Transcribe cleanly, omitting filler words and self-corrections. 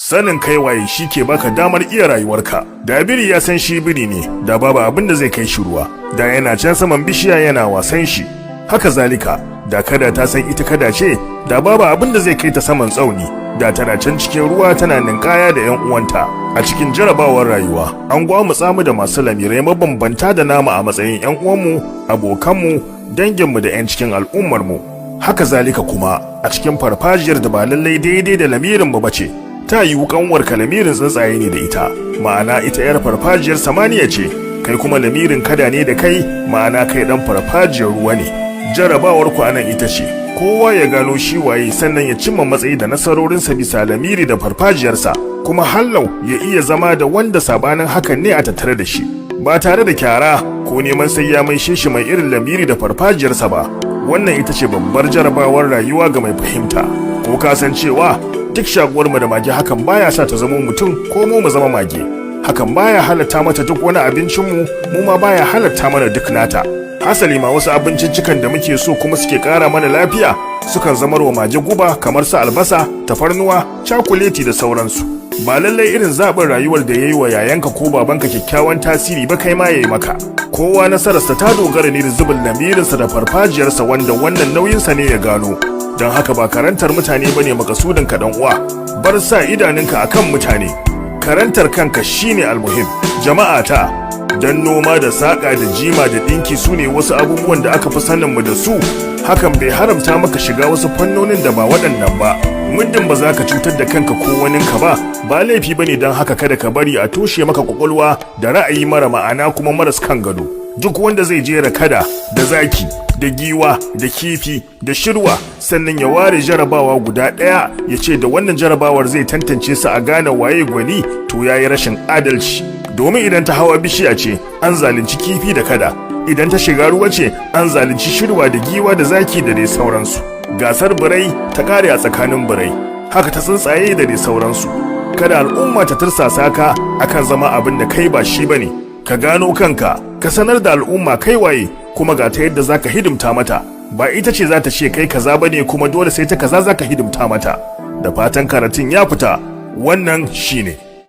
Sanin kai waye shi ke baka damar iya rayuwarka. Da biri ya san shi biri ne, da babu abin da zai kai shi ruwa, da yana can saman bishiya yana wasan shi. Haka zalika, da kada ta san ita kada ce, da babu abin da zai kai ta saman tsauni, da tana can cikin ruwa tana ninkaya da 'yan uwanta. A cikin jarabawar rayuwa, an gwamutsa mu da masu lamirai mabambanta da namu a matsayin 'yan uwanmu, abokanmu, danginmu da 'yan cikin al'ummarmu. Haka zalika kuma, a cikin farfajiyar da ba lallai daidai da lamirin mu bace, ta yiwu kanwarka lamirin tsuntsaye ne da ita, ma'ana ita 'yar farfajiyar samaniya ce, kai kuma lamirin kada ne da kai, ma'ana kai dan farfajiyar ruwa ne. Jarabawar ku anan ita ce kowa ya gano shi waye, sannan ya cimma matsayi da nasarorinsa bisa lamiri da farfajiyarsa, kuma hallau ya iya zama da wanda sabanin hakan ne a tattare da shi, ba tare da kyara ko neman sai ya maishe shi mai irin lamiri da farfajiyarsa ba. Wannan ita ce babbar jarabawar rayuwa ga mai fahimta. Ko ka san cewa duk shakuwar mu da mage, hakan baya sa ta zama mutum ko mu mu zama mage? Hakan baya halatta mata duk wani abincin mu, mu ma baya halatta mana duk nata. Hasali ma, wasu abinciccikan da muke so kuma suke kara mana lafiya sukan zamar wa mage guba, kamar su albasa, tafarnuwa, cakuleti da sauransu. Ba lallai irin zaɓin rayuwar da ya yi wa yayanka ko babanka kyakkyawan tasiri ba kai ma ya yi maka. Kowa nasararsa ta dogara ne da zubin lamirinsa da farfajiyarsa, wanda wannan nauyinsa ne ya gano. Don haka ba karantar mutane bane makasudin ka, dan uwa. Bar sa idanunka akan mutane, karantar kanka shine almuhim. Jama'a ta, dan noma da saƙa da jima da ɗinki su ne wasu abubuwan da aka fi sanin mu da su, hakan bai haramta maka shiga wasu fannonin da ba waɗannan ba, muddin ba za ka cutar da kanka ko waninka ba. Ba laifi bane. Don haka kada ka bari a toshe maka kwakwalwa da ra'ayi mara ma'ana kuma maras kan gado. Duk wanda zai jera kada da zaki da giwa da kifi da shirwa, sannan ya ware jarabawa guda ɗaya ya ce da wannan jarabawar zai tantance su a gane waye gwani, to ya yi rashin adalci. Domin idan ta hawa bishiya ce, an zalunci kifi da kada. Idan ta shiga ruwa ce, an zalunci shirwa da giwa da zaki da dai sauransu. Gasar birai ta kare a tsakanin birai, haka ta tsuntsaye da dai sauransu. Kada al'umma ta tursasa ka akan zama abin da kai ba shi bane. Ka gano kanka, ka sanar da al'umma kai waye, kuma ga ta yadda zaka hidimta mata. Ba ita ce za ta ce kai kaza bane kuma dole sai ta kaza zaka hidimta mata. Da fatan karatun ya fita. Wannan shine.